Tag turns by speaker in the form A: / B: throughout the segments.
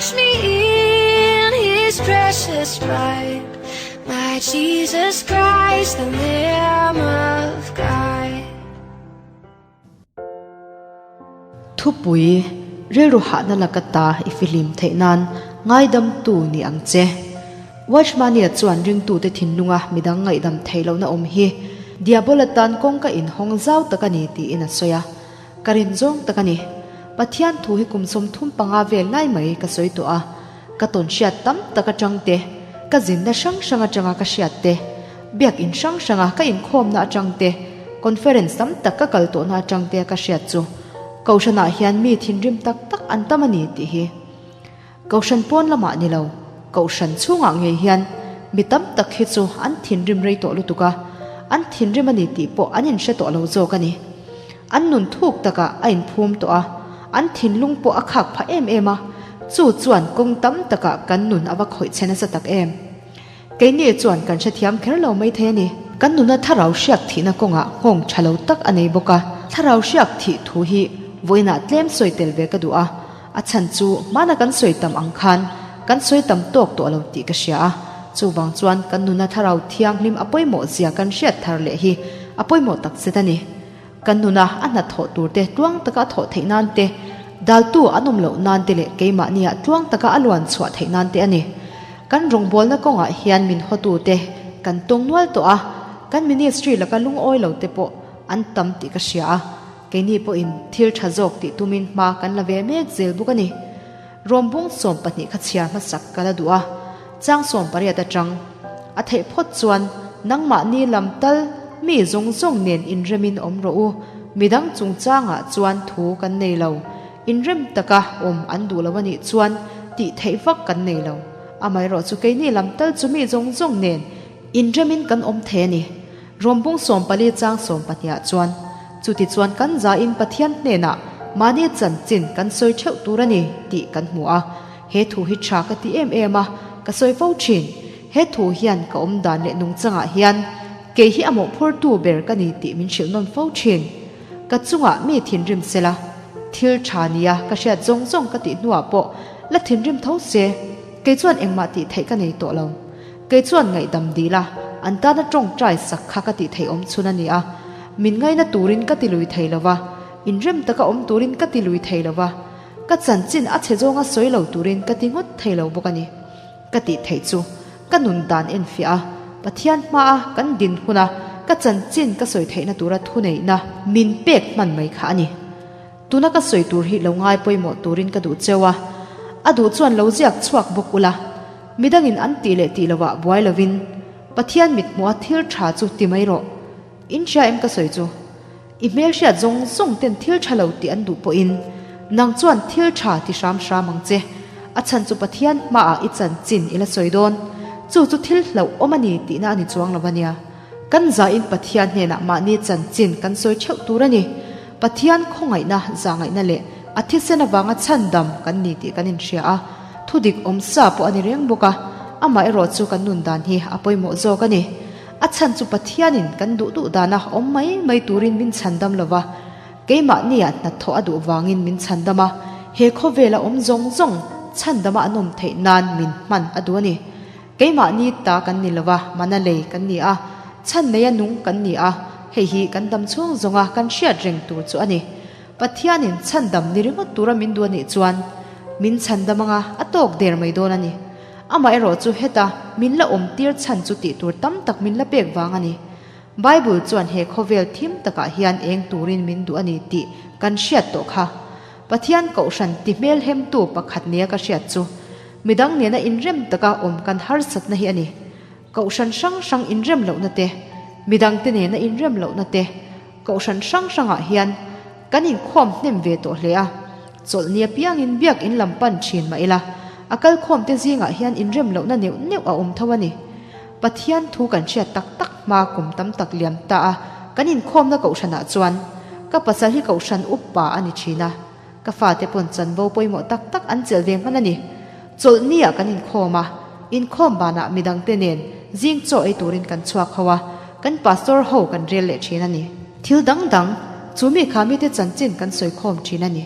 A: Wash me in his precious blood. My Jesus Christ, the Lamb of God.
B: Thupui, Rilru hahna laka ta i fihlim theih nan ngaidamtu ni ang che. Watchmania chuan ringtute thinlunga midang ngaihdam theih lohna awm hi Diabola tan kawngka inhawng zau tak a ni tiin a sawi a. Ka rin zawng tak a ni. Pathian thu hi kum 35 vel lai mai ka sawi tawh a. Ka tawn hriat tam tak atang te, ka zinna hrang hrang atanga ka hriat te, biakin hrang hranga ka inkhawmna atang te, conference tam tak ka kal tawhna atang te ka hriat chu Kohhranah hian mi thinrim tak tak an tam a ni tih hi. Kohhran pawn lamah ni lo, Kohhran chhungah ngei hian mi tam tak hi chu an thinrim rei tawh lutuk a, an thinrim a ni tih pawh an inhre tawh lo zawk a ni. An nun thuk takah a inphum tawh a, an thinlung pawh a khak phah em em a, chu chuan kawng tam takah kan nun a va khawih che nasa tak em. Keini chuan kan hrethiam kher lo maithei a ni. Kan nuna thlarau hriak thihna kawngah nghawng tha lo tak a nei bawk a, thlarau hriak thih thu hi vawiinah tlem sawi tel ve ka duh a, a chhan chu hmana kan sawi tam ang khan kan sawi tam tawk tawh lo tih ka hria a, chuvang chuan kan nuna thlarau thianghlim a pawimawh zia kan hriat thar leh hi a pawimawh takzet a ni. Kan nuna a hnathawh tur te tluang taka a thawh theih nan te, daltu an awm loh nan te leh keimahnia tluang taka a luan chhuah theih nan te a ni. Kan rawngbawlna kawngah hian min hawtu te kan tawng nual tawh a, kan ministry laka lungawi lo te pawh an tam tih ka hria a, keini pawhin thil tha zawk tih tumin hma kan la ve mek zel bawk a ni. Rawmbung 12 kha chhiar hmasak ka la duh a, chang 18 atang a theih phawt chuan nangmahni lam tal mi zawng zawng nen inremin awm rawh u, midang chungchangah chuan thu kan nei lo, inrem taka awm an duh lo a nih chuan tih theih vak kan nei lo. Amaherawh chu keini lam tal chu mi zawng zawng nen inremin kan awm thei a ni. Rawmbung 14 chang 12 ah chuan, Chutichuan kan zain Pathian hnenah mahni chanchin kan sawi theuh tur a ni tih kan hmu a. He thu hi tha ka ti em em a, ka sawi fo thin. He thu hian ka awm dan leh nungchangah hian kei hi a mawhphurtu ber ka ni tih min hrilh nawn fo thin. Ka chungah mi thinrim sela, thil tha nia ka hriat zawng zawng ka tih hnuah pawh la thinrim tho se, kei chuan engmah tih theih ka nei tawh lo. Kei chuan ngaihdam dil a, an tana tawngtai sak kha ka tih theih awm chhun a ni a. Min ngaina turin ka ti lui thei lo va, inrem taka awm turin ka ti lui thei lo va, ka chanchin a chhe zawnga sawi lo turin ka ti ngawt thei lo bawk a ni. Ka tih theih chu ka nun dan enfiah a, Pathian hmaa kan din huna ka chanchin ka sawi theihna tura thuneihna min pek hman mai kha a ni. Tuna ka sawi tur hi lo ngai pawimawh turin ka duh cheu a, a duh chuan lo ziak chhuak bawk ula, midangin an tih leh tih lovah buai lovin Pathian mithmuha thil tha chu ti mai rawh. In hria em ka sawi chu? I hmelhriat zawng zawng ten thil tha lo tih an duh pawhin nang chuan thil tha ti hram hram ang che. A chhan chu Pathian hmaah i chanchin i la sawi dawn. Chu chu thil hlauh awm a ni tihna a ni chuang lo a nia. Kan zain Pathian hnenah mahni chanchin kan sawi theuh tur a ni. Pathian khawngaihna, zahngaihna leh a thisen avanga chhandam kan ni tih kan inhria a, thudik awm sa pawh a ni reng bawk a, amaherawh chu kan nun dan hi a pawimawh zawk a ni. A chhan chu Pathianin kan duh duh dana awm mai mai turin min chhandam lo va, keimahnia hnathawh a duh vangin min chhandam a, he khawvela awm zawng zawng chhandama an awm theih nan min hman a duh a ni. Keimahni ta kan ni lo va, mana lei kan ni a, chhan neia nung kan ni a, hei hi kan dam chhung zawnga kan hriat reng tur chu a ni. Pathianin chhandam ni ringawt tura min duh a nih chuan min chhandam anga a tawk der mai dawn a ni. Amaherawh chu heta min la awm tir chhan chu tih tur tam tak min la pek vang a ni. Bible chuan he khawvel thim takah hian eng turin min duh a ni tih kan hriat tawh kha. Pathian kohhran ti hmelhemtu pakhat nia ka hriat chu midang nena inrem taka awm kan harsatna hi a ni. Kohhran hrang hrang inrem lohna te, midangte nena inrem lohna te, kohhran hrang hrangah hian kan inkhawm hnem ve tawh hle a. Chawlhni apiangin biak in lam pan thin mah ila, a kalkhawmte zingah hian inrem lohna neuh neuh a awm tho a ni. Pathian thu kan hriat tak tak hma kum tam tak liam ta a, kan inkhawmna kohhranah chuan ka pasal hi kohhran upa a ni thin a, ka fate pawn chanvo pawimawh tak tak an chelh ve hman a ni. Chawlhniah kan inkhawm a, inkhawm banah midangte nen zing chaw ei turin kan chhuak ho a, kan pastor ho kan rel leh thin a ni. Thil dang dang, chu mi kha mite chanchin kan sawikhawm thin a ni.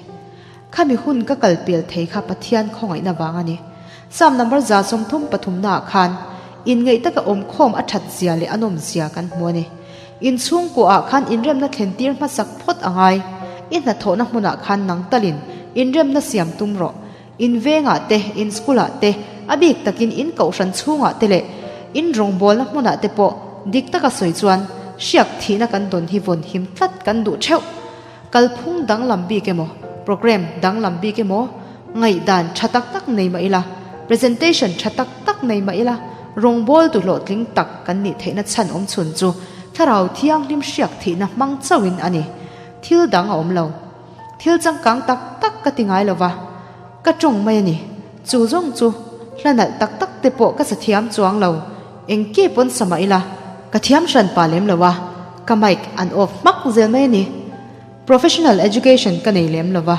B: Khami hun ka kal pel thei kha Pathian khawngaihna vang a ni. Psalm number 133 naah khan inngeih taka awmkhawm a that zia leh a nawm zia kan hmu a ni. Inchhungkuaah khan inremna thlen tir hmasak phawt a ngai. I hnathawhna hmunah khan nang talin inremna siam tum rawh. In vengah te, in school-ah te, a bik takin in kohhran chhungah te leh in rawngbawlna hmunah te pawh dik taka sawi chuan hriak thihna kan dawn hi vawn him tlat kan duh theuh. Kalphung danglam bik emaw, programme danglam bik emaw, ngaihdan tha tak tak nei mah ila, presentation tha tak tak nei mah ila, rawngbawltu hlawhtling tak kan nih theihna chhan awm chhun chu Thlarau Thianghlim hriak thihna hmang chauhin a ni. Thil dang a awm lo. Thil changkang tak tak ka ti ngai lo va, ka tawng mai a ni. Chu zawng chu hla nalh tak tak te pawh ka sa thiam chuang lo, engke pawn sa mah ila ka thiam hran pa lem lo a, ka mic an off hmak zel mai a ni. Professional education ka nei lem lo va,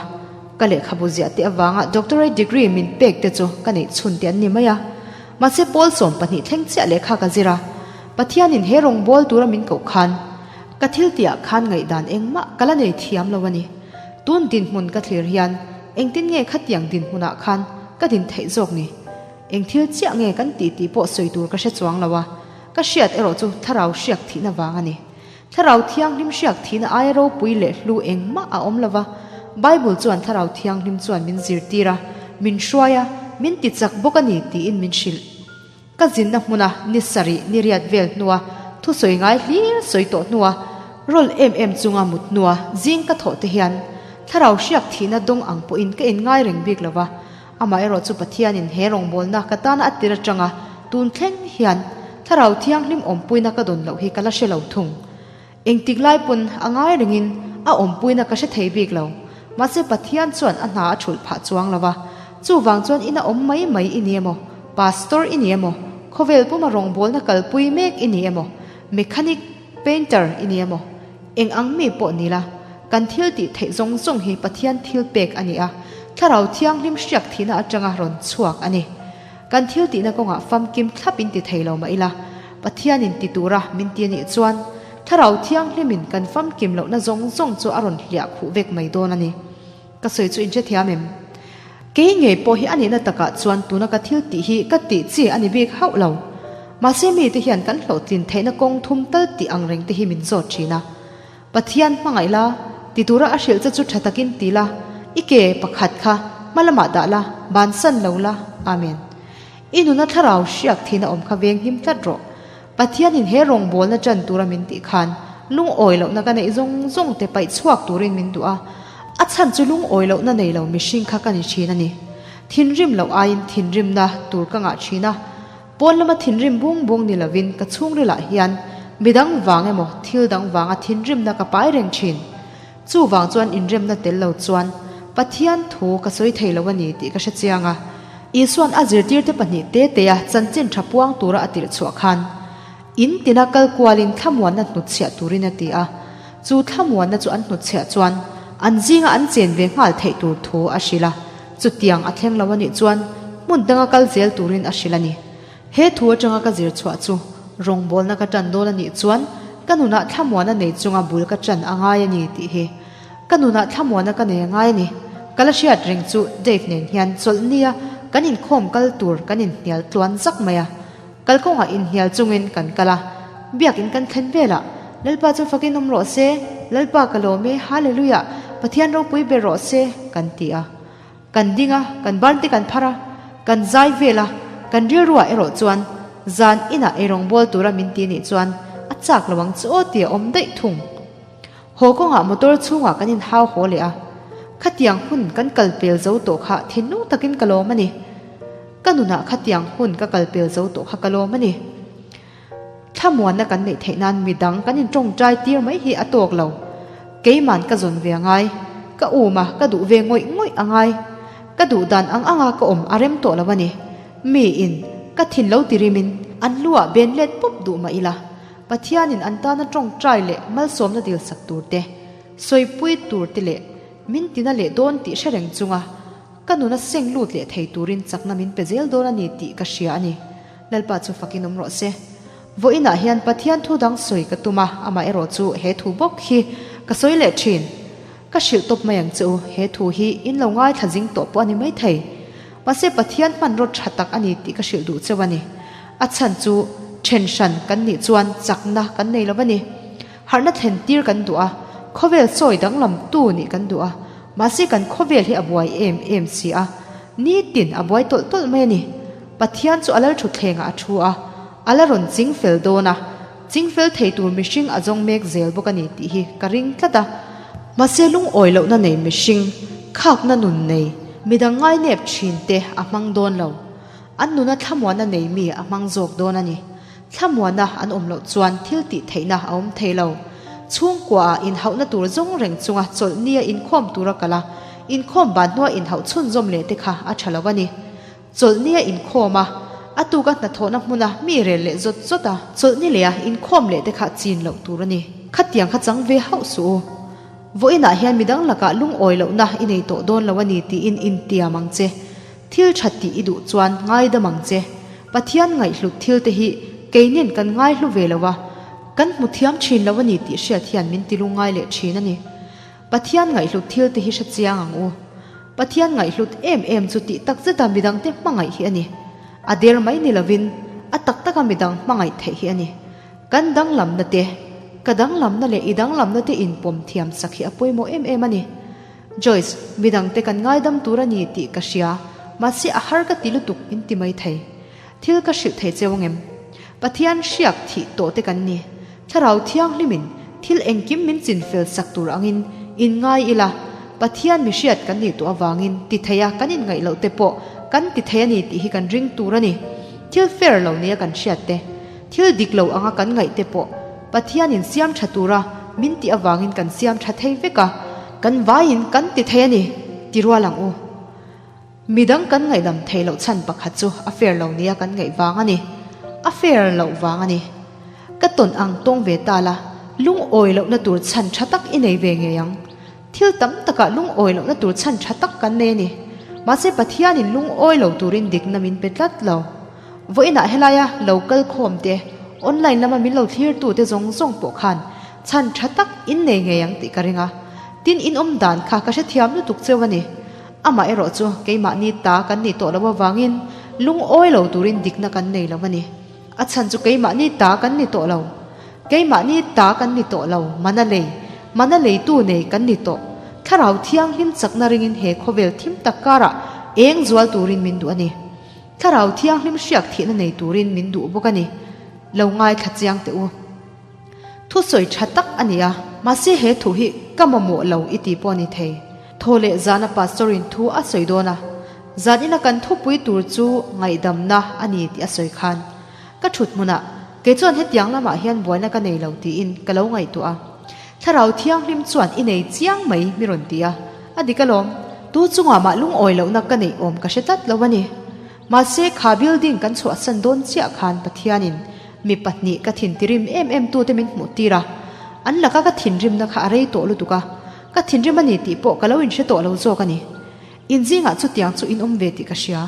B: ka lehkhabu ziah te avanga doctorate degree min pek te chu ka neih chhun te an ni mai a. Mahse pawl 12 thleng chiah lehkha ka zir a, Pathianin he rawngbâwl tura min koh khan ka thil tihah khan ngaihdan engmah ka la nei thiam lo a ni. Tun dinhmun ka thlir hian engtin nge khatiang dinhmunah khan ka din theih zawk ni? Eng thil chiah nge kan tih tih pawh sawi tur ka hre chuang lo a, ka hriat erawh chu thlarau hriak thihna vang a ni. Thlarau Thianghlim hriak thihna aia ropui leh hlu engmah a awm lo va, Bible chuan Thlarau Thianghlim chuan min zirtir a, min hruai a, min tichak bawk a ni tiin min hrilh. Ka zinna hmuna ni sarih ni riat vel hnua thusawi ngai hlir sawi tawh hnua rawl em em chunga mut hnua zing ka thawh te hian Thlarau hriak thihna dawng ang pawhin ka inngai reng bik lo va, amaherawh chu Pathianin he rawngbawlna ka tana a tir atanga tun thleng hian Thlarau Thianghlim awmpuina ka dawn loh hi ka la hre lo thung. Engtik lai pawn a ngai rengin a awmpuina ka hre thei bik lo. Mahse Pathian chuan a hna a thulh phah chuang lo va. Chuvang chuan ina awm mai mai i ni emaw, Pastor i ni emaw, khawvel puma rawngbawlna kalpui mek i ni emaw, mechanic, painter i ni emaw, eng ang mi pawh ni la, kan thil tih theih zawng zawng hi Pathian thil pek a ni a, Thlarau Thianghlim hriak thihna atanga rawn chhuak a ni. Kan thil tihna kawngah famkim thlap in ti thei lo mah ila, Pathianin ti tura min ti a nih chuan Thlarau Thianghlimin kan famkim lohna zawng zawng chu a rawn hliah khuh vek mai dawn a ni. Ka sawi chu inhrethiam em? Kei ngei pawh hi a nihna takah chuan tuna ka thil tih hi ka tih chi a ni bik hauh lo. Mahse mite hian kan hlawhtlin theihna kawng thum tal tih ang reng te hi min zawt thin a. Pathian hmangaih la, ti tura a hrilh che chu tha takin ti la, i ke pakhat kha hma lamah dah la, bansan lo la. Amen. I nuna thlarau hriak thihna awm kha veng him tlat rawh. Pathianin he rawngbawlna ṭan tura min tih khan lungawi lohna ka neih zawng zawng te paih chhuak turin min duh a, a chhan chu lungawi lohna nei lo mihring kha ka ni ṭhin a ni. Thinrim loh aiin thinrimna tur ka ngah ṭhin a, pawn lama thinrim bung bung ni lovin ka chhungrilah hian midang vang emaw thil dang vanga thinrimna ka pai reng ṭhin. Chuvang chuan inremna tel lo chuan Pathian thu ka sawi thei lo a ni tih ka hre chiang a. Isua'n a zirtirte pahnihte tea chanchin tha puang tura a tirh chhuah khan, In tina kal kualin thlamuanna hnutchhiah turin a ti a. Chu thlamuanna chu an hnutchhiah chuan an zinga an chen ve nghal theih tur thu a hrilh a. Chutiang a thleng lo a nih chuan hmun danga kal zel turin a hrilh a ni. He thu atanga ka zir chhuah chu rawngbawlna ka tan dawn a nih chuan ka nunah thlamuana nei chunga bul ka tan a ngai a ni tih hi. Ka nunah thlamuana ka nei a ngai a ni. Ka la hriat reng chu Dave nen hian chawlh nia kan inkhawm kal tur kan inhnial tluan zak mai a. Kalkawngah inhnial chungin kan kal a, biakin kan thlen velah Lalpa chu fakin awm rawh se, Lalpa ka lawm e, Hallelujah, Pathian ropui ber rawh se kan ti a. Kan ding a, kan ban te kan phar a, kan zai vel a, kan rilruah erawh chuan zan inah eirawng bawl tura min ti nih chuan a chak lo ang chu aw tih a awm daih thung. Haw kawngah motor chhungah kan inhau haw leh a, khatiang hun kan kal pel zo tawh kha thinlung takin ka lawm a ni. Ka nunah khatiang hun ka kal pel zo tawh kha ka lawm a ni. Thlamuanna kan neih theih nan midang kan intawngtai tir mai hi a tawk lo. Keiman ka zawn ve a ngai. Ka um a, ka duh ve ngawih ngawih a ngai. Ka duh dan ang anga ka awm a rem tawh lo a ni. Mi in ka thin lo ti rimin an lu ah ben let pawp duh mah ila, Pathianin an tana tawngtai leh malsawmna dil sak tur te, sawipui tur te leh min tina leh dawn tih hre reng chunga ka nuna seng lut leh thei turin chakna min pe zel dawn a ni tih ka hria a ni. Lalpa chu fakin awm rawh se. Vawiinah hian Pathian thu dang sawi ka tum a, amaherawh chu he thu bawk hi ka sawi leh thin. Ka hrilh tawp mai ang che u, he thu hi in lo ngaithla zing tawh pawh a ni maithei. Mahse Pathian hmanraw tha tak a ni tih ka hrilh duh cheu a ni. A chhan chu then hran kan nih chuan chakna kan nei lo a ni. Harhna thlen tir kan duh a, khawvel sawi danglam tu nih kan duh a, mahse kan khawvel hi a buai em em si a, nitin a buai tawlh tawlh mai a ni. Pathian chu a lal thutthlengah a thu a, a la rawn ching fel dawn a, ching fel thei tur mihring a zawng mek zel bawk a ni tih hi ka ring tlat a. Mahse lungawi lohna nei mihring, khakna nun nei, midang ngainep thin te a hmang dawn lo. An nuna thlamuanna nei mi a hmang zawk dawn a ni. Thlamuanna an awm loh chuan thil tih theihna a awm thei lo. Chhungkuaah inhauhna tur zawng reng chunga chawlhnia inkhawm tura kal a, inkhawm ban hnua inhauh chhunzawm leh te kha a tha lo a ni. Chawlhnia inkhawm a, a tuka hnathawhna hmuna mi rel leh zawt zawt a, chawlhni leh a inkhawm leh te kha chin loh tur a ni. Khatiang kha chang ve hauh suh u. Vawiinah hian midang lakah lungawi lohna i nei tawh dawn lo a ni tiin intiam ang che. Thil tha tih i duh chuan ngaidam ang che. Pathian ngaihhlut thil te hi keinin kan ngaihlu ve lo a, kan hmu thiam thin lo a ni tih hriat hian min ti lungngai leh thin a ni. Pathian ngaihhlut thil te hi hre chiang ang u. Pathian ngaihhlut em em chu tih tak zeta midangte hmangaih hi a ni. A der mai ni lovin a tak taka midang hmangaih theih hi a ni. Kan danglamna te, ka danglamna leh i danglamna te inpawm thiam sak hi a pawimawh em em a ni. Joyce, midangte kan ngaidam tur a ni tih ka hria, mahse a har ka ti lutuk in ti mai thei. Thil ka hrilh thei cheu angem? Pathian hriak thih tawh te kan ni. Thlarau Thianghlimin thil engkim min chinfel sak tur angin in ngai ila, Pathian mi hriat kan nih tawh avangin ti thei a kan inngaih loh te pawh kan ti thei a ni tih hi kan ring tur a ni. Thil fair lo nia kan hriat te, thil dik lo anga kan ngaih te pawh Pathianin siam tha tura min tih avangin kan siam tha thei vek a, kan vaiin kan ti thei a ni, ti rual ang u. Midang kan ngaihdam theih loh chhan pakhat chu a fair lo nia kan ngaih vang a ni. A fair loh vang a ni. Ka tawn ang tawng ve ta la, lungawi lohna tur chhan tha tak i nei ve ngei ang. Thil tam takah lungawi lohna tur chhan tha tak kan nei a ni. Mahse Pathianin lungawi lo turin dikna min pe tlat lo. Vawiinah helaia lo kal khawm te, online lama min lo thlir tute zawng zawng pawh khan chhan tha tak in nei ngei ang tih ka ring a. Tin in awm dan kha ka hrethiam lutuk cheu a ni. Amah erawh chu keimahni ta kan nih tawh loh avangin lungawi lo turin dikna kan nei lo a ni. A chhan chu keimahni ta kan ni tawh lo. Keimahni ta kan ni tawh lo, mana lei, mana leitu nei kan ni tawh. Thlarau Thianghlim chakna ringin he khawvel thim tak karah eng zual turin min duh a ni. Thlarau Thianghlim hriak thihna nei turin min duh bawk a ni. Lo ngaithla chiang teh u. Thusawi tha tak a ni a, mahse he thu hi ka mamawh lo i ti pawh a ni thei. Thaw leh zana pastor in thu a sawi dawn a, zan ina kan thupui tur chu ngaihdamna a ni tih a sawi khan ka thut hmunah kei chuan hetiang lamah hian buaina ka nei lo tiin ka lo ngaihtuah a. Thlarau Thianghlim chuan i nei chiang mai mi rawn ti a, a dik alawm. Tu chungah mah lungawi lohna ka neih awm ka hre tlat lo a ni. Mahse kha building kan chhuahsan dawn chiah khan Pathianin Mi pahnih ka thintirim em em tute min hmuh tir a, an laka ka thinrimna kha a rei tawh lutuk a, ka thinrim a ni tih pawh ka lo inhre tawh lo zawk a ni. In zingah chutiang chu in awm ve tih ka hria.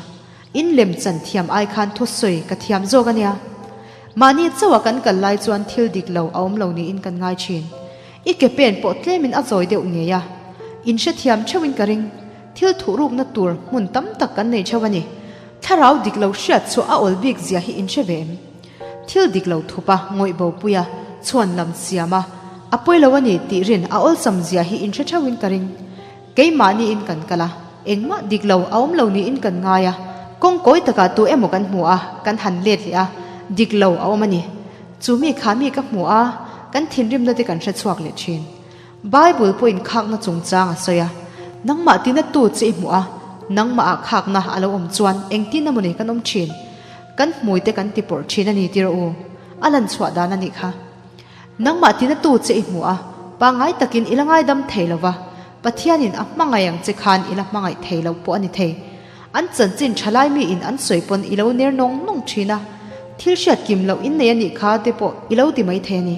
B: In lem chan thiam ai khan thusawi ka thiam zawk a nia. Mahni chauha kan kal lai chuan thil dik lo a awm lo niin kan ngai thin. I ke pen pawh tlemin a zawi deuh ngei a. In hrethiam theuhin ka ring. Thil thuhrukna tur hmun tam tak kan nei theuh a ni. Thlarau dik lo hriat chu a awl bik zia hi in hre ve em? Thil dik lo thup a, ngawih bo pui a, chhuan lam siam a, a pawi lo a ni tih rin a awlsam zia hi in hre theuhin ka ring. Keimahni in kan kal a, engmah dik lo a awm lo niin kan ngai a, kawng kawi takah tu emaw kan hmu a, kan han let leh a, dik lo a awm a ni. Chu mi kha mi ka hmu a, kan thinrimna te kan hre chhuak leh thin. Bible pawhin khakna chungchang a sawi a, Nangmah tina tu che i hmuh a, nangmahah khakna a lo awm chuan engtin emaw ni kan awm thin? Kan hmuite kan ti pawrh thin a ni tir u, a lan chhuah dan a nih kha. Nangmah tina tu che i hmuh a, pangngai takin i la ngaidam thei lo va, Pathianin a hmangaih ang che khan i la hmangaih thei lo pawh a ni thei. An chanchin thalai miin an sawi pawn i lo ner nawng nawng thin a, thil hriat kim loh innei a nih kha te pawh i lo ti mai thei a ni.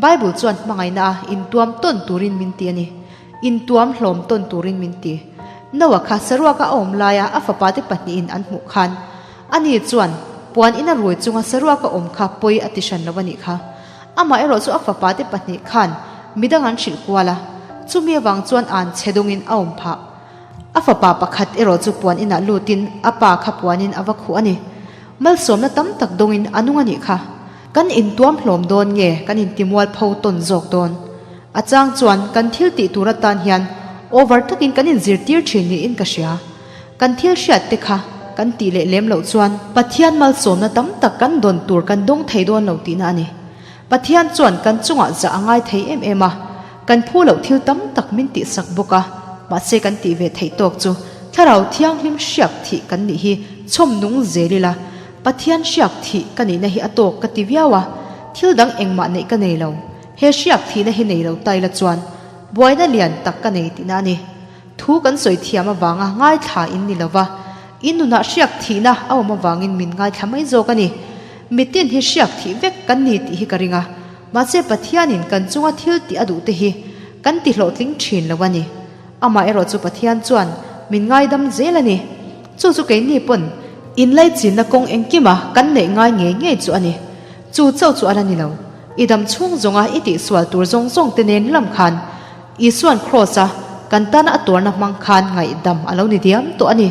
B: Bible chuan hmangaihna a intuam tawn turin min ti a ni. Intuam hlawm tawn turin min ti. Noah kha saruaka a awm laia a fapate pahnihin an hmuh khan, ani chuan puan ina rui chunga saruaka awm kha pawi a ti hran lo a nih kha. Amah erawh chu a fapate pahnih khan midang an hrilh kual a. Chumi avang chuan an chhe dawngin a awm phah. A fapa pakhat erawh chu puan inah lutin a pa kha puanin a va khuh a ni. Malsawmna tam tak dawngin a nung a nih kha. Kan intuam hlawm dawn nge kan intimual pho tawn zawk dawn? A chang chuan kan thil tih tur atan hian over takin kan inzirtir thin niin ka hria. Kan thil hriat te kha kan tih leh lem loh chuan Pathian malsawmna tam tak kan dawn tur kan dawng thei dawn lo tihna a ni. Pathian chuan kan chungah zah a ngai thei em em a, kan phu loh thil tam tak min tihsak bawk a, mahse kan tih ve theih tawk chu Thlarau Thianghlim hriak thih kan nih hi chhawm nung zel ila, Pathian hriak thih ka nihna hi a tawk ka ti viau a, thil dang engmah neih ka nei lo, he hriak thihna hi nei lo ta ila chuan buaina lian tak ka nei tihna a ni. Thu kan sawi thiam avanga ngaithla in ni lova, in nunah hriak thihna a awm avangin min ngaithla mai zawk a ni. Mitin hi hriak thih vek kan ni tih hi ka ring a, mahse Pathianin kan chunga thil tih a duh te hi kan ti hlawhtling thin lo a ni. Amaherawh chu Pathian chuan min ngaidam zel a ni. Chu chu keini pawn inlaichinna kawng engkima kan neih ngai ngei ngei chu a ni. Chu chauh chu a la ni lo. I dam chhung zawnga i tihsual tur zawng zawng te nen lam khan Isua'n Kraws-a kan tana a tuarna hmang khan ngaihdam a lo ni diam tawh a ni.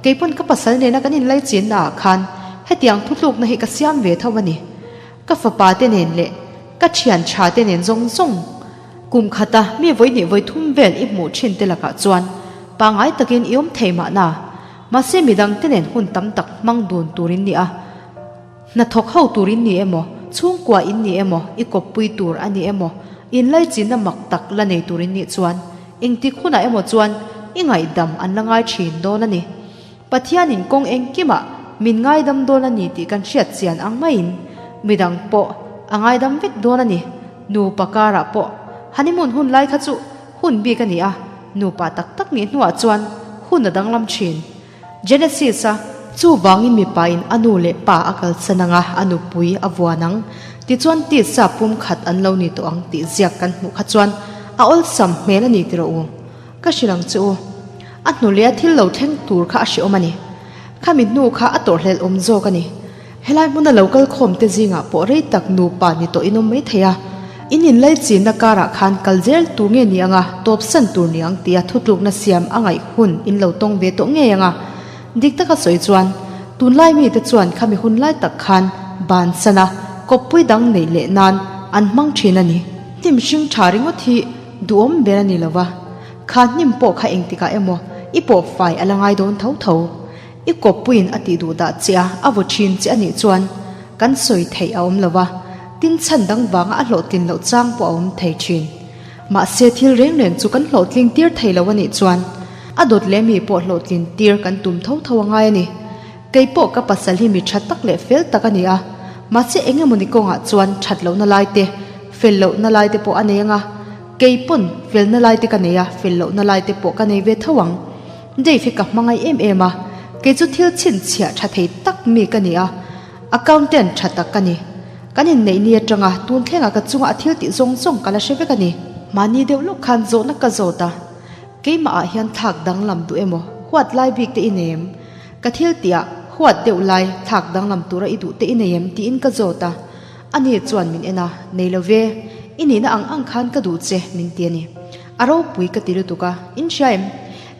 B: Keipawn ka pasal nena kan inlaichinna ah khan hetiang thutlukna hi ka siam ve tho a ni. Ka fapa te nen leh ka thian tha te nen zawng zawng kum khata mi vawihnih vawithum vel i hmuh thin te lakah chuan pangngai takin i awm thei mahna. Mahse midang te nen hun tam tak hmang dun turin ni a. Hnathawk ho tur in ni emaw, chhungkua in ni emaw, i kawppui tur a ni emaw, inlaichinna mak tak la nei tur in nih chuan engtik hunah emaw chuan i ngaihdam an la ngai thin dawn a ni. Pathianin kawng engkimah min ngaidam dawn a ni tih kan hriat chian ang maiin midang pawh a ngaidam vek dawn a ni. Nupa karah pawh honeymoon hun lai kha chu hun bik a ni a, nupa tak tak nih hnuah chuan hun a danglam thin. Genesis a chuvangin mipa in a nu leh pa a kalsan anga a nupui a vuan ang tichuan tisa pum khat an lo ni tawh ang tih ziak kan hmuh kha chuan a awlsam hmel a ni ti rawh u. Ka hrilh ang che u. A hnu leh a thil lo thleng tur kha a hrehawm a ni. Khami hnu kha a tawrhhlelh awm zawk a ni. Helai hmuna lo kal khawm te zingah pawh rei tak nupa ni tawh in awm mai thei a, in inlaichinna karah khan kal zel tur nge ni anga tawpsan tur ni ang tia thutlukna siam a ngaih hun in lo tawng ve tawh ngei anga. Dik taka sawi chuan, tunlai mite chuan khami hun lai tak khan bansan a kawppui dang neih leh nan an hmang thin a ni. Hnim hring tha ringawt hi duhawm ber a ni lova, kha hnim pawh kha engtikah emaw i pawh fai a la ngai dawn tho tho. I kawppuiin a tih duh dah che a, a vaw thin che a nih chuan kan sawi theih a awm lo va, tin chhan dang vanga a hlawhtlin loh chang pawh a awm thei thin. Mahse thil reng reng chu kan hlawhtling tir thei lo a nih chuan a dawt leh mi pawh hlawhtlin tir kan tum tho tho a ngai a ni. Kei pawh ka pasal hi mi tha tak leh fel tak a ni a, mahse eng emawni kawngah chuan that lohna lai te, fel lohna lai te pawh a nei ang a, kei pawn felna lai te ka nei a, fel lohna lai te pawh ka nei ve tho ang. Dave hi ka hmangaih em em a, kei chu thil chhinchhiah tha thei tak mi ka ni a, accountant tha tak ka ni. Kan inneih ni atanga tun thlengah ka chunga a thil tih zawng zawng ka la hre vek a ni. Mahni deuh lawk khan zawhna ka zawt a, keimah ah hian thlak danglam duh emaw huat lai bik te i nei em? Ka thil tihah huat deuh lai thlak danglam tura i duh te i nei em tiin ka zawt a, ani chuan min en a, nei lo ve, i nihna ang ang khan ka duh che min ti a ni. A ropui ka ti lutuk a, in hria em?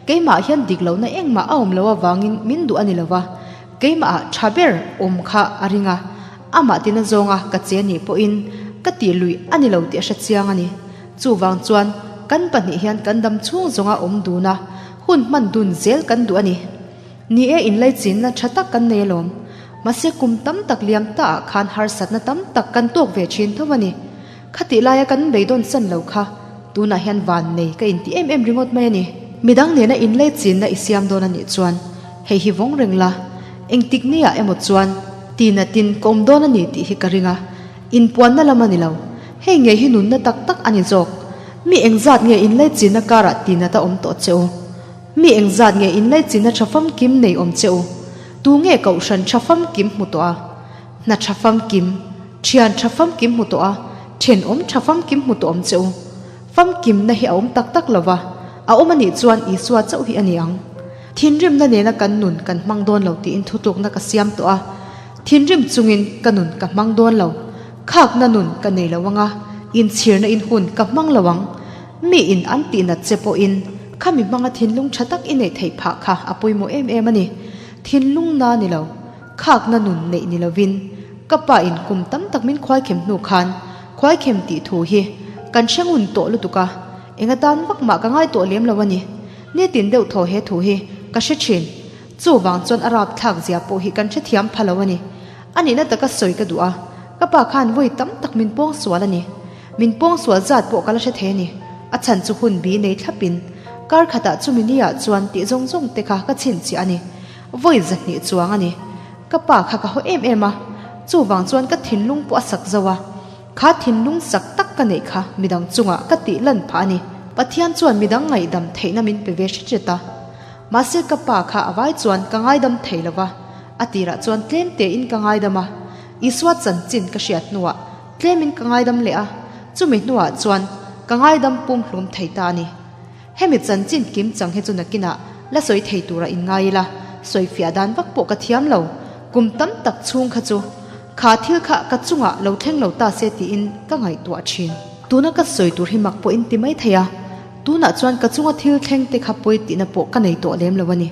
B: Keimah hian dik lohna engmah a awm lo avangin min duh a ni lova, keimahah tha ber awm kha a ring a, amah tina zawnga ka che nih pawhin ka tih luih a ni lo tih a hre chiang a ni. Chuvang chuan kan pahnih hian kan dam chhung zawnga awm dun a, hun hman dun zel kan duh a ni. Ni e, inlaichinna tha tak kan nei alawm. Mahse kum tam tak liam taah khan harsatna tam tak kan tawk ve thin tho a ni. Khatih laia kan beidawn san lo kha tunah hian van nei ka inti em em ringawt mai a ni. Midang nena inleichinna i siam dawn a nih chuan hei hi vawng reng la, engtik niah emaw chuan tinatin ka awm dawn a ni tih hi ka ring a, inpuanna lam a ni lo. Hei ngei hi nunna tak tak a ni zawk. Mi engzat nge inleichinna karah tinat a awm tawh che u? Mi engzat nge inleichinna tha famkim nei awm che u? Tu nge kohhran tha famkim hmu tawh a? Hna tha famkim, thian tha famkim hmu tawh a, thenawm tha famkim hmu tawh awm che u. Famkimna hi a awm tak tak lo va, a awm a nih chuan Isua chauh hi a ni ang. Thinrimna nena kan nun kan hmang dawn lo tiin thutlukna ka siam tawh a, thinrim chungin ka nun ka hmang dawn lo, khakna nun ka nei lo ang a, inchhirna in hun ka hmang lo ang. Mi in an tihnat che pawhin khami hmanga thinlung tha tak i neih theih phah kha a pawimawh em em a ni. Thinlung na ni lo, khakna nun neih ni lovin ka pa in kum tam tak min khuaikhem hnu khan khuaikhem tih thu hi kan hre ngun tawh lutuk a, eng atan vak mah ka ngai tawh lem lo a ni. Nitin deuh thaw he thu hi ka hre thin. Chuvang chuan a rapthlak zia pawh hi kan hrethiam pha lo a ni. A nihna taka sawi ka duh a, ka pa khan vawi tam tak min pawng sual a ni. Min pawng sual zat pawh ka la hre thei a ni. A chhan chu hun bi nei thlapin kar khatah chumi ni ah chuan tih zawng zawng te kha ka chhinchhiah a ni. Vawi zahnih chuang a ni. Ka pa kha ka haw em em a, chuvang chuan ka thinlung pawh a sak zo a. Kha thinlung sak tak ka neih kha midang chungah ka tih lan phah a ni. Pathian chuan midang ngaihdam theihna min pe ve hret hret a. Mahse ka pa kha a vai chuan ka ngaidam thei lo va, a tirah chuan tlem tein ka ngaidam a, Isua chanchin ka hriat hnuah tlemin ka ngaidam leh a, chumi hnuah chuan ka ngaidam pumhlum thei ta a ni. Hemi chanchin kim chang hi chu nakinah la sawi thei tura inngai ila, sawifiah dan vak pawh ka thiam lo, kum tam tak chhung kha chu kha thil kha ka chungah lo thleng lo ta se tiin ka ngaihtuah thin. Tuna ka sawi tur hi mak pawh in ti mai thei a, Tunah chuan ka chunga thil thleng te kha pawi tihna pawh ka nei tawh lem lo a ni.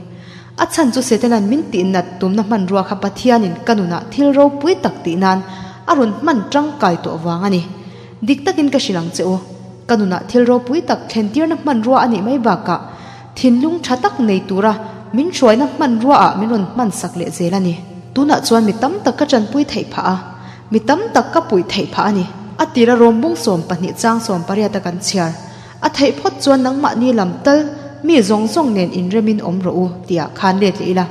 B: A chhan chu Setanan min tihnat tumna hmanrua kha Pathianin ka nunah thil ropui tak tih nan a rawn hman tangkai tawh vang a ni. Dik takin ka hrilh ang che u, ka nunah thil ropui tak thlentirna hmanrua a nih mai bakah thinlung tha tak nei tura min hruaina hmanruaah min rawn hmansak leh zel a ni. Tunah chuan mi tam tak ka tanpui theih phah a. Mi tam tak ka puih theih phah a ni. A tira rawmbung 12 chang 18 a kan chhiar. A theih phawt chuan nangmahni lam tal mi zawng zawng nen inremin awm rawh u tihah khan let leh ila.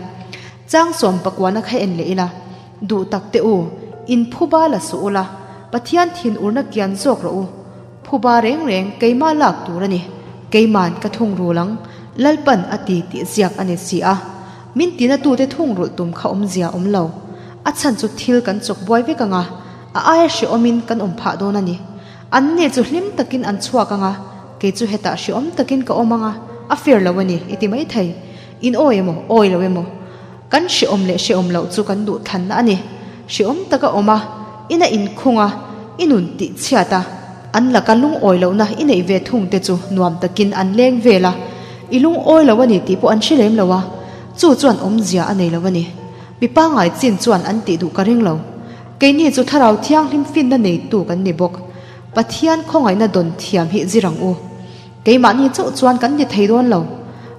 B: Chang sawm pakuana kha en leh ila. Duh tak teh u, in phuba la suh ula, Pathian thin urna kian zawk rawh u. Phuba reng reng keimah lak tur a ni. Keiman ka thungrul ang, Lalpan a ti tih ziak a ni si a. Min tinatute thungrulh tum kha awmzia awm lo. A chhan chu thil kan chawk buai vek ang a, a aia hrehawmin kan awm phah dawn a ni. An ni chu hlim takin an chhuak ang a, kei chu hetah hrehawm takin ka awm ang a, a fair lo a ni, i ti maithei. In awi emaw, awi lo emaw? Kan hrehawm leh hrehawm loh chu kan duh thlanna a ni. Hrehawm taka awm a, ina inkhung a, i nun tih chhiat a, an laka lungawi lohna i neih ve thung te chu nuam takin an leng vel a, i lungawi lo a ni tih pawh an hre lem lo a, chu chuan awmzia a nei lo a ni. Mi pangngai chin chuan an tih duh ka ring lo. Keini chu Thlarau Thianghlim finna neitu kan ni bawk. Pathian khawngaihna dawn thiam hi zir ang u. Keimahni chauh chuan kan ni thei dawn lo.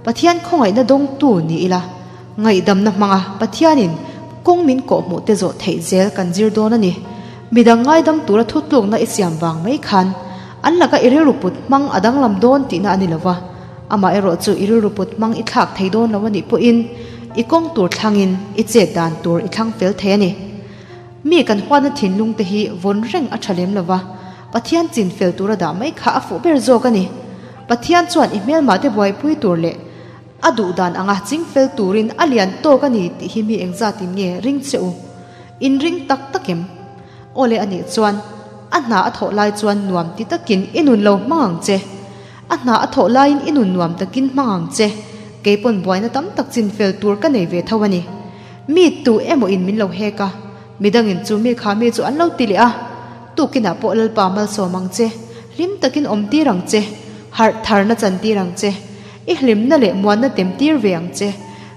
B: Pathian khawngaihna dawngtu ni ila, ngaihdamna hmanga Pathianin kawng min kawhhmuh te zawh theih zel kan zir dawn a ni. Midang ngaidam tura thutlukna i siam vang mai khan an laka i rilru put hmang a danglam dawn tihna a ni lo va, amaherawhchu i rilru put hmang i thlak thei dawn lo a nih pawhin i kawng tur thlangin i chet dan tur i thlang fel thei a ni. Mi kan huatna thinlung te hi vawn reng a tha lem lo va, Pathian chin fel tura dah mai kha a fuh ber zawk a ni. Pathian chuan i hmelmah te buaipui tur leh a duh dan anga ching fel turin a lian tawk a ni tih hi mi engzatin nge ring che u? In ring tak tak em? Awle a nih chuan a hna a thawh lai chuan nuam ti takin i nun lo hmang ang che. A hna a thawh laiin i nun nuam takin hmang ang che. Keipawn buaina tam tak chin fel tur ka nei ve tho a ni. Mi tu emaw in min lo hek a, midangin chu mi kha mi chu an lo ti leh a, tukinah pawh Lalpa malsawm ang che, hlim takin awm tir ang che, harh tharna chan tir ang che, i hlimna leh muanna tem tir ve ang che,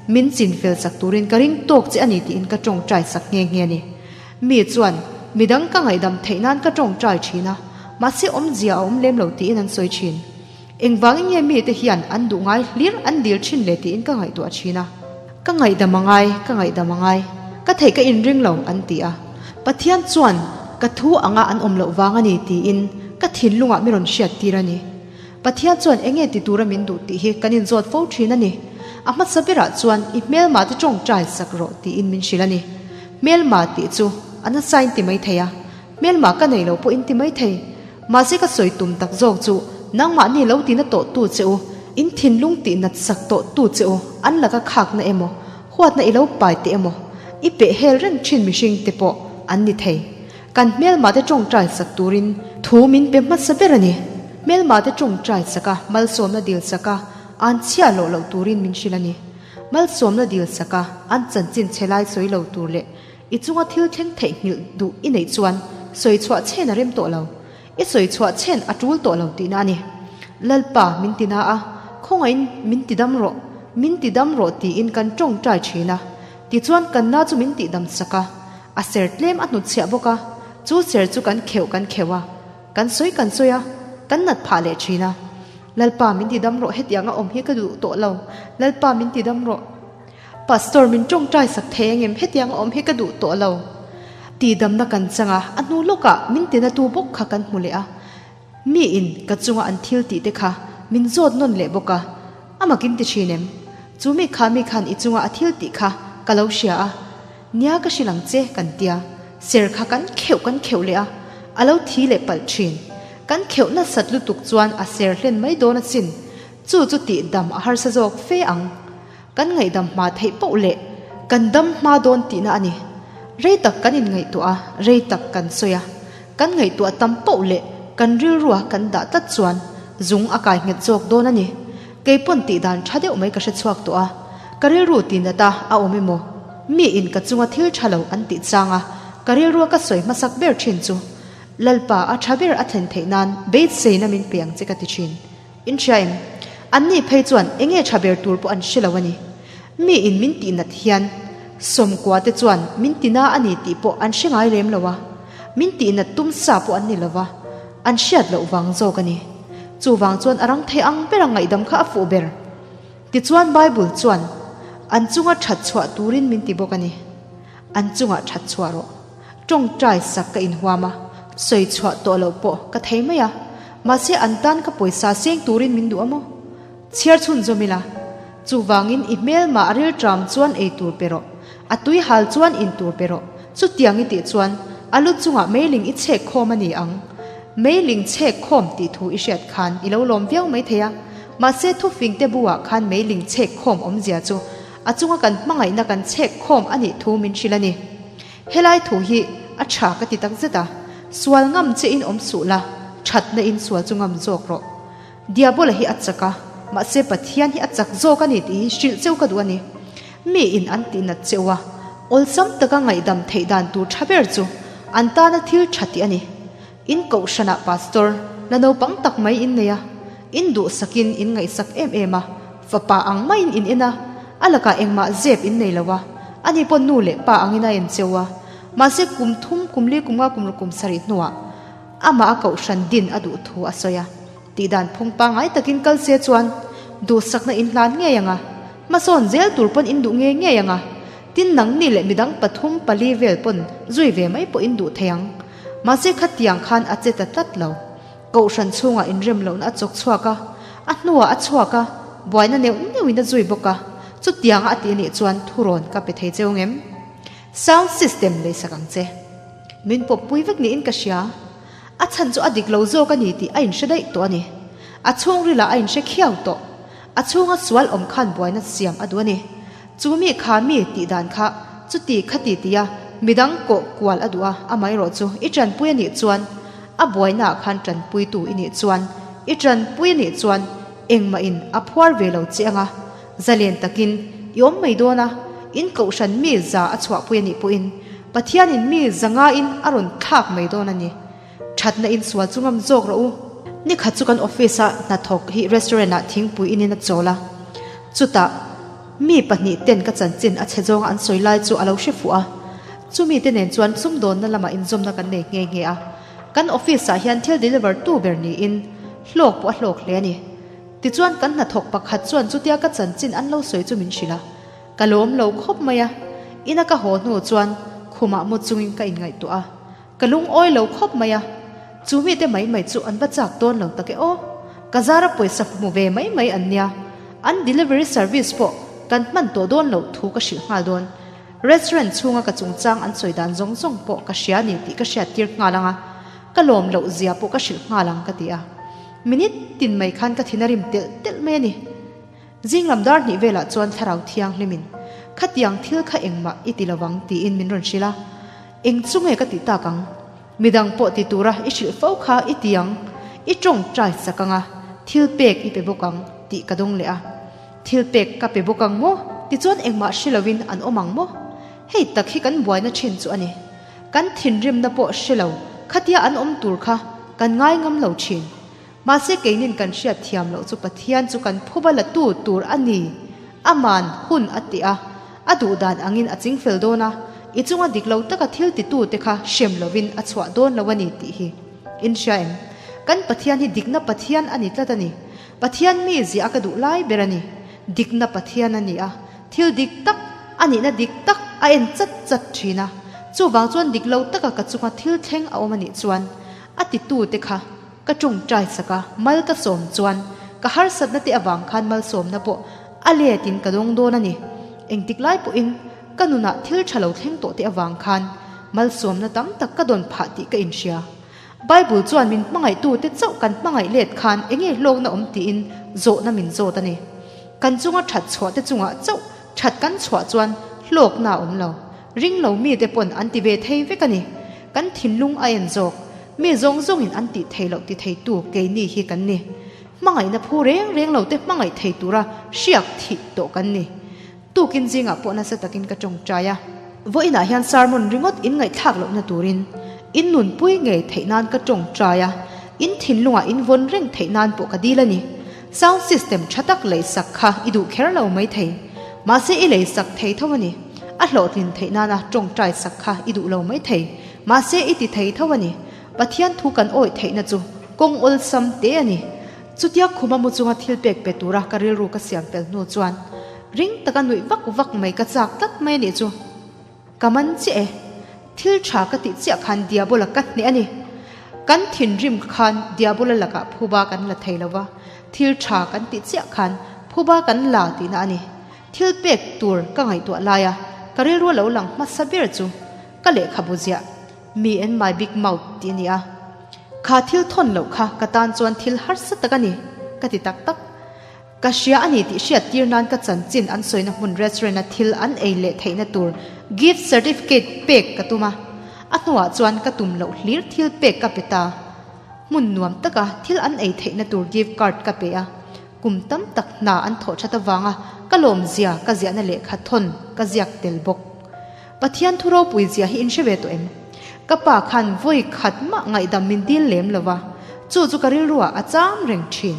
B: min chin fel sak turin ka ring tawk che a ni tiin ka tawngtai sak nghe nghe a ni. Mi chuan, midang ka ngaihdam theih nan ka tawngtai thin a, mahse awmzia a awm lem lo tiin an sawi thin. Engvangin nge mite hian an duh ngai hlir an dil thin le tiin ka ngaihtuah thin a. Ka ngaihdam a ngai, ka ngaihdam a ngai, ka theih ka inring lo an ti a. Pathian chuan ka thu anga an awm loh vang a ni tiin ka thinlungah mi rawn hriat tir a ni. Pathian chuan enge ti tura min duh tih hi kan inzawt fo thin a ni. A hmasa berah chuan i hmelma te tawngtai sak rawh tiin min hrilh a ni. Hmelma tih chu a nasa in ti maithei a, Hmelma ka nei lo pawh in ti maithei. Mahse ka sawi tum tak zawk chu nangmahni lo tina tawh tu che u, in thinlung tih nat sak tawh tu che u, an laka khakna emaw, huatna i lo pai teh emaw, i peh hel reng thin mihring te pawh an ni thei. Kan hmelma te tawngtai sak turin thu min pe hmasa ber a ni. Hmelma te tawngtai sak a, malsawmna dil sak a, an chhiah loh loh turin min hrilh a ni. Malsawmna dil sak a, an chanchin chhe lai sawi lo tur leh I chunga thil thleng theihnghilh duh i neih chuan sawi chhuah chen a rem tawh lo. I sawi chhuah chen a tul tawh lo tihna a ni. Lalpa min ti na a, khawngaihin min ti dam rawh, min ti dam rawh tiin kan tawngtai thin a. Tichuan kan na chu min tihdam sak a, a ser tlem a hnutchhiah bawk a, chu ser chu kan kheuh kan kheuh a, kan sawi kan sawi a, kan nat phah leh thin a. Lalpa min ti dam rawh hetiang a awm hi ka duh tawh lo, Lalpa min ti dam rawh. Pastor min tawngtai sak thei angem hetiang a awm hi ka duh tawh lo. Tihdamna kan chang a, a hnu lawkah min tinatu bawk kha kan hmu leh a. Mi in ka chunga an thil tih te kha min zawt nawn leh bawk a, a mak in ti thin em? Chu mi kha mi khan i chunga a thil tih kha ka lo hria a, nia ka hrilh ang che kan tia, ser kha kan kheuh kan kheuh leh a, a lo thi leh palh thin. Kan kheuh nasat lutuk chuan a ser hlen mai dawn asin, chu chu tih dam a harsa zawk fe ang. Kan ngaihdam hma theih poh leh kan dam hma dawn tihna a ni. Rei tak kan inngaihtuah a, rei tak kan sawi a. Kan ngaihtuah tam poh leh kan rilrua kan dah tlat chuan zung a kai nghet zawk dawn a ni. Kei pawn tih dan tha deuh mai ka hre chhuak tawh a. Ka rilru tinat a a awm emaw? Miin ka chunga thil tha lo an tih chang a, ka rilrua ka sawi hmasak ber thin chu Lalpa a tha ber a thlen theih nan beiseina min pe ang che ka ti thin. In hria em? Anni phei chuan enge tha ber tur pawh an hre lo a ni. Mi in min tih nat hian Sawmkua te chuan min ti na a ni tih pawh an hre ngai lem lo a, min tih nat tum sa pawh an ni lo va, an hriat loh vang zawk a ni. Chuvang chuan a rang thei ang bera ngaihdam kha a fuh ber. Tichuan Bible chuan an chunga that chhuah turin min ti bawk a ni. An chungah that chhuah rawh. Tawngtai sak ka inhuam a, sawi chhuah tawh loh pawh ka thei mai a, mahse an tan ka pawisa seng turin min duh a maw? Chhiar chhun zawm ila, chuvangin i hmelmah a rilṭam chuan ei tur pe rawh, a tui hal chuan in tur pe rawh, chutiang i tih chuan a lu chungah meiling i chhek khawm a ni ang. Meiling chhek khawm tih thu i hriat khan i lo lawm viau mai thei a, mahse thufingte buah khan meiling chhek khawm awmzia chu a chunga kan hmangaihna kan chhek khawm a nih thu min hrilh a ni. Helai thu hi a tha ka ti tak zet a, sual ngam che in awm suh la, thatna in sual chu ngam zawk rawh. Diabola hi a chak a, mahse Pathian hi a chak zawk a ni tih hi hrilh cheu ka duh a ni. Mi in an tih nat cheu a, awlsam taka ngaihdam theih dan tur tha ber chu an tana thil tha tih a ni. In kohhranah pastor la naupang tak mai in nei a, in duhsakin in ngaihsak em em a, fapa ang maiin in en a, a lakah engmah zep in nei lo a, ani pawh nu leh pa angin a en cheu a, mahse kum thum, kum li, kum nga, kum ruk, kum sarih hnuah amah a kohhran din a duh thu a sawi a, tihdan phung pangngai takin kal se chuan duhsakna in hlan ngei ang a, hmasawn zel tur pawn in duh ngei ngei ang a, tin nangni leh midang pathum pali vel pawn zui ve mai pawh in duh thei ang. Mahse khatiang khan a che ta tlat lo. Kohhran chhungah inrem lohna a chawk chhuak a, a hnuah a chhuak a, buaina neuh neuhin a zui bawk a, chutianga a tih anih chuan thurawn ka pe thei cheu ngem? Sound system leisak ang che. Min pawppui vek niin ka hria. A chhan chu a dik lo zawk a ni tih a inhre daih tawh a ni. A chhungrilah a inhre khiau tawh. A chhunga sual awm khan buaina siam a duh a ni. Chu mi kha mi tih dan kha chuti khati tia midang kawh kual a duh a, amaherawh chu i tanpui a nih chuan a buainaah khan tanpuitu i nih chuan i tanpui a nih chuan engmahin a phuar ve lo che anga zalen takin i awm mai dawn a, in kohhran mi za a chhuahpui a nih pawhin Pathianin mi za ngaiin a rawn thlak mai dawn a ni. Thatna in sual chu ngam zawk rawh u. Nikhat chu kan office a hnathawk hi restaurant ah thingpui inin a chawl a. Chutah mi pahnih ten ka chanchin a chhe zawnga an sawi lai chu a lo hre fuh a. Chumi te nen chuan sumdawnna lamah inzawmna kan nei nghe nghe a. Kan office ah hian thil deliver tu ber niin hlawk pawh a hlawk hle a ni. Tichuan kan hnathawk pakhat chuan chutia ka chanchin an lo sawi chu min hrilh a. Ka lawm lo khawp mai a. Ina ka haw hnu chuan khumah mu chungin ka inngaihtuah a. Ka lungawi lo khawp mai a, chu mite mai mai chu an va chak dawn lo tak e aw. Ka zara pawisa hmu ve mai mai an nia, an delivery service pawh kan hman tawh dawn loh thu ka hrilh nghal dawn. Restaurant chhunga ka chungchang an sawi dan zawng zawng pawh ka hria ni tih ka hriat tir nghal ang a, ka lawm loh zia pawh ka hrilh nghal ang ka ti a. Minute tin mai khan ka thin a rim telh telh mai a ni. Zing lam dar hnih velah chuan thlarau thianghlimin, Khatiang thil kha engmah i ti lovang tiin min rawn hrilh a. Eng chu nge ka tih tak ang? Midang pawh ti tura i hrilh fo kha i ti ang, i tawngtai chak ang a, thil pek i pe bawk ang tih ka dawng leh a. Thil pek ka pe bawk ang maw? Tichuan engmah hre lovin an awm ang maw? Hei tak hi kan buaina thin chu a ni. Kan thinrimna pawh hre lo, khatia an awm tur kha kan ngai ngam lo thin. Mahse keinin kan hriat thiam loh chu Pathian chu kan phuba la tu tur a ni. Aman hun a ti a, a duh dan angin a chingfel dawn a, i chunga dik lo taka thil titu te kha hrem lovin a chhuah dawn lo a ni tih hi in hria em? Kan Pathian hi dikna Pathian a ni tlat a ni. Pathian mi ziah a ka duh lai ber a ni. Dikna Pathian a ni a, thil dik tak a nihna dik tak a en chat chat thin a, chuvang chuan dik lo taka ka chunga thil thleng a awm a nih chuan a titu te kha Ka tawngtai sak a, mal ka sawm chuan ka harsatna te avang khan malsawmna pawh a letin ka dawng dawn a ni. Engtik lai pawhin ka nunah thil tha lo thleng tawh te avang khan malsawmna tam tak ka dawn phah tih ka inhria. Bible chuan min hmangaihtute chauh kan hmangaih let khan enge hlawkna awm tiin zawhna min zawt a ni. Kan chunga that chhuah te chungah chauh that kan chhuah chuan hlawkna a awm lo. Ring lo mite pawn an ti ve thei vek a ni. Kan thinlung a en zawk. Mi zawng zawngin an tih thei loh ti theitu keini hi kan ni. Hmangaihna phu reng reng lo te hmangaih thei tura hriak thih tawh kan ni. Tukin zingah pawh nasa takin ka tawngtai a. Vawiinah hian sermon ringawt in ngaihthlak lohna turin in nunpui ngei theih nan ka tawngtai a, in thinlungah in vawn reng theih nan pawh ka dil a ni. Sound system tha tak leisak kha i duh kher lo mai thei. Mahse i leisak thei tho a ni. A hlawhtlin theih nana tawngtai sak kha i duh lo mai thei. Mahse i ti thei tho a ni. Pathian thu kan awih theihna chu kawng awlsam te a ni. Chutia khuma mu chunga thil pek pe tura ka rilru ka siam fel hnu chuan ring taka nuih vak vak mai ka chak tlat mai a nih chu. Ka man chiah e. Thil tha ka tih chiah khan Diabola ka hneh a ni. Kan thinrim khan Diabola lakah phuba kan la thei lo va, thil tha kan tih chiah khan phuba kan la tihna a ni. Thil pek tur ka ngaihtuah laia ka rilru a lo lang hmasa ber chu ka lehkhabu ziah Me and my big mouth tih a ni a. Kha thil thawn loh kha ka tan chuan thil harsa tak a ni, ka ti tak tak. Ka hria a ni tih hriat tir nan ka chanchin an sawina hmun restaurant a thil an ei leh theihna tur gift certificate pek ka tum a. A hnuah chuan ka tum loh hlir thil pek ka pe ta. Hmun nuam taka thil an ei theihna tur gift card ka pe a. Kum tam tak hna an thawh that avanga ka lawmzia ka ziahna lehkha thawn ka ziak tel bawk. Pathian thu ropui zia hi in hre ve tawh em? Ka pa khan vawi khat mah ngaihdam min dil lem lo va, chu chu ka rilruah a cham reng thin.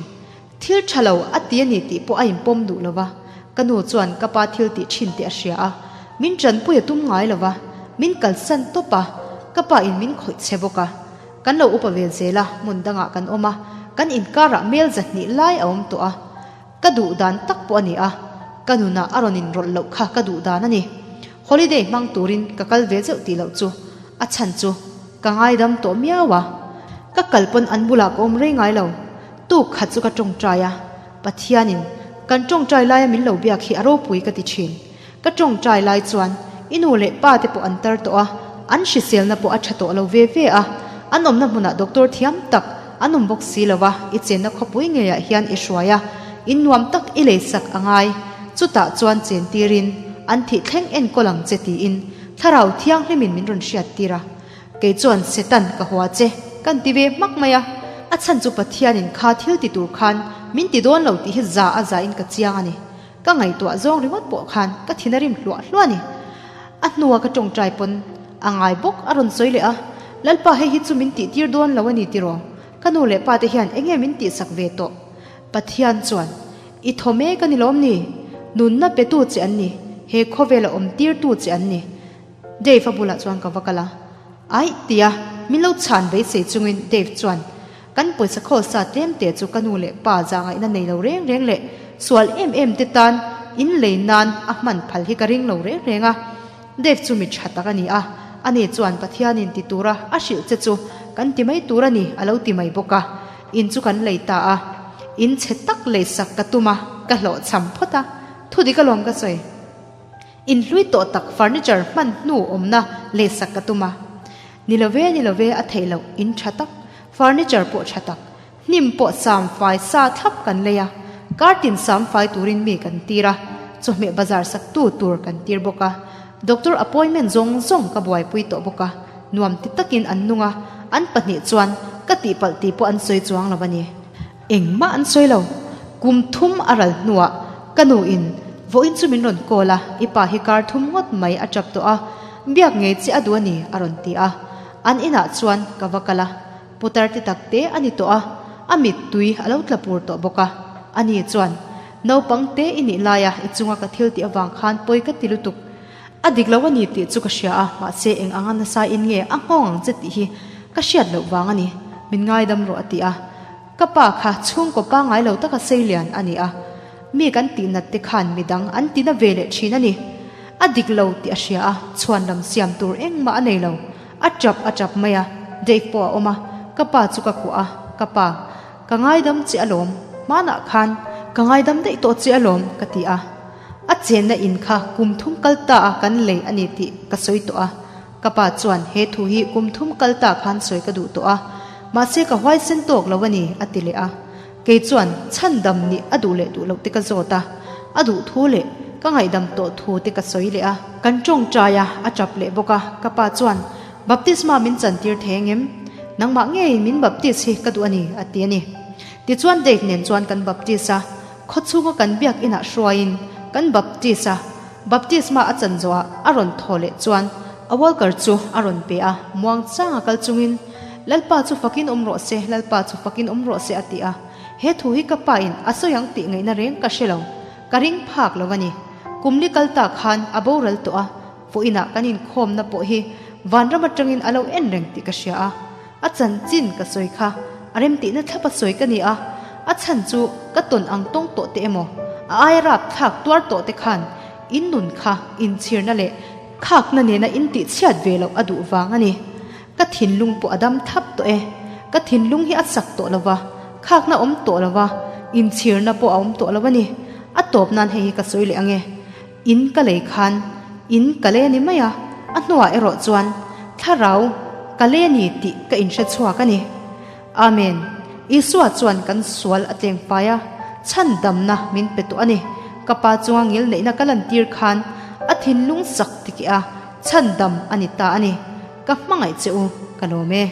B: Thil tha lo a ti a ni tih pawh a inpawm duh lo va, ka nu chuan ka pa thil tih thin tih a hria a, min tanpui a tum ngai lo va, min kalsan tawp a, ka pa in min khawih che bawk a. Kan lo upa ve zel a, hmun dangah kan awm a, kan inkarah mel zahnih lai a awm tawh a. Ka duh dan tak pawh a ni a, ka nunah a rawn inrawlh loh kha ka duh dan a ni. Holiday hmang turin ka kal ve zeuh tih loh chu a chhan chu ka ngaidam tawh miau a. Ka kal pawn an bulah ka awm rei ngai lo. Tuk khat chu ka tawngtai a, Pathianin kan tawngtai laia min lo biak hi a ropui ka ti thin. Ka tawngtai lai chuan i nu leh pa te pawh an tar tawh a, an hriselna pawh a tha tawh lo ve ve a, an awmna hmunah doctor thiam tak an awm bawk si lo a, i chenna khawpui ngeiah hian i hruai a, in nuam tak i leisak a ngai, chutah chuan chen tirin an thih thleng enkawl ang che tiin Thlarau Thianghlimin min rawn hriat tir a, kei chuan Satan ka hua che kan ti ve hmak mai a, a chhan chu Pathianin kha thil ti tur khan min ti dawn lo tih hi za a za in ka chiang a ni. Ka ngaihtuah zawng ringawt pawh khan ka thin a rim hluah hluah a ni. A hnua ka tawngtai pawn a ngai bawk a rawn sawi leh a, Lalpa hei hi chu min tih tir dawn lo a ni tiraw? Ka nu leh pa te hian eng nge min tihsak ve tawh? Pathian chuan, I thaw mek a ni lawm ni? Nunna petu che an ni, he khawvela awm tirtu che an ni. Dave a bulah chuan ka va kal a, Aih tia min lo chhan beisei chungin Dave chuan, Kan pawisa khawl sa tlem te chu ka nu leh pa zahngaihna nei lo reng reng leh sual em em te tan in lei nan a hman phal hi ka ring lo reng reng a. Dave chu mi tha tak a ni a, ani chuan Pathianin ti tura a hrilh che chu kan ti mai tur a ni a lo ti mai bawk a. In chu kan lei ta a, in chhe tak lei sak ka tum a, ka hlawhchham phawt a, thudik alawm ka sawi. Inhlui tawh tak furniture hman hnu awmna lehsak ka tum a. Ni lo ve, ni lo ve, a theih loh, in tha tak, furniture pawh tha tak, hnim pawh sam fai sa thlap kan lei a, kartin sam fai turin mi kan tir a, chawhmeh bazar sak tu tur kan tir bawk a, doctor appointment zawng zawng ka buaipui tawh bawk a, nuam ti takin an nung a, an pahnih chuan ka tihpalh tih pawh an sawi chuang lo a ni. Engmah an sawi lo. Kum thum a ral hnuah ka nu in vawiin chu min rawn call a, i pa hi kar thum ngawt mai a tap tawh a, biak ngei che a duh a ni a rawn ti a. An inah chuan ka va kal a, putar ti tak te a ni tawh a. a mittui a lo tla pur tawh bawk a. Ani chuan, Naupang te i nih laia i chunga ka thil tih avang khan pawi ka ti lutuk. A dik lo a ni tih chu ka hria a, mahse eng anga nasa in nge a nghawng ang che tih hi ka hriat loh vang a ni. Min ngaidam rawh a ti a. Ka pa kha chhungkaw pangngai lo taka seilian a ni a, mi kan tihnat te khan midang an tina ve leh thin a ni. A dik lo tih a hria a, chhuan lam siam tur engmah a nei lo. A tap a tap mai a, Dave pawh a awm a, ka pa chu ka kuah a, Ka pa, ka ngaidam che alawm, hmanah khan ka ngaidam daih tawh che alawm, ka ti a. A chenna in kha kum thum kal ta a kan lei a ni tih ka sawi tawh a. Ka pa chuan he thu hi kum thum kal ta khan sawi ka duh tawh a, mahse ka huaisen tawk lo a ni, a ti leh a. Kei chuan chhandam nih a duh leh duh loh te ka zawt a, a duh thu leh ka ngaihdam tawh thu te ka sawi leh a. Kan tawngtai a, a tap leh bawk a, ka pa chuan baptisma min chantir thei angem? Nangmah ngeiin min baptis hi ka duh a ni, a ti a ni. Tichuan Dave nen chuan kan baptis a, khawchhunga kan biak inah hruaiin kan baptis a, Baptisma a chan zawhah a rawn thaw leh chuan a walker chu a rawn pe a, muang changa kal chungin, Lalpa chu fakin awm rawh se, Lalpa chu fakin awm rawh se a ti a. He thu hi ka pa in a sawi ang tih ngaihna reng ka hre lo, ka ring phak lo a ni. Kum li kal ta khan a boral tawh a, vawiinah kan inkhawmna pawh hi vanram atangin a lo en reng tih ka hria a. A chanchin ka sawi kha a remtihna thlapa sawi ka ni a, a chhan chu ka tawn ang tawng tawh te emaw, a aia rap thlak tuar tawh te khan in nun kha inchhirna leh khakna nena in tihchhiat ve loh a duh vang a ni. Ka thinlung pawh a dam thlap tawh e. Ka thinlung hi a sak tawh lo va, khakna awm tawh lo va, inchhirna pawh a awm tawh lo a ni. A tawp nan hei hi ka sawi leh ang e. In ka lei khan in ka lei a ni mai a, a hnuah erawh chuan thlarau ka lei a ni tih ka inhre chhuak a ni. Amen. Isua chuan kan sual a tleng fai a, chhandamna min pe tawh a ni. Ka pa chunga ngilneihna ka lantir khan a thinlung sak tikeh a, chhandam a ni ta a ni. Ka hmangaih che u, ka lawm e.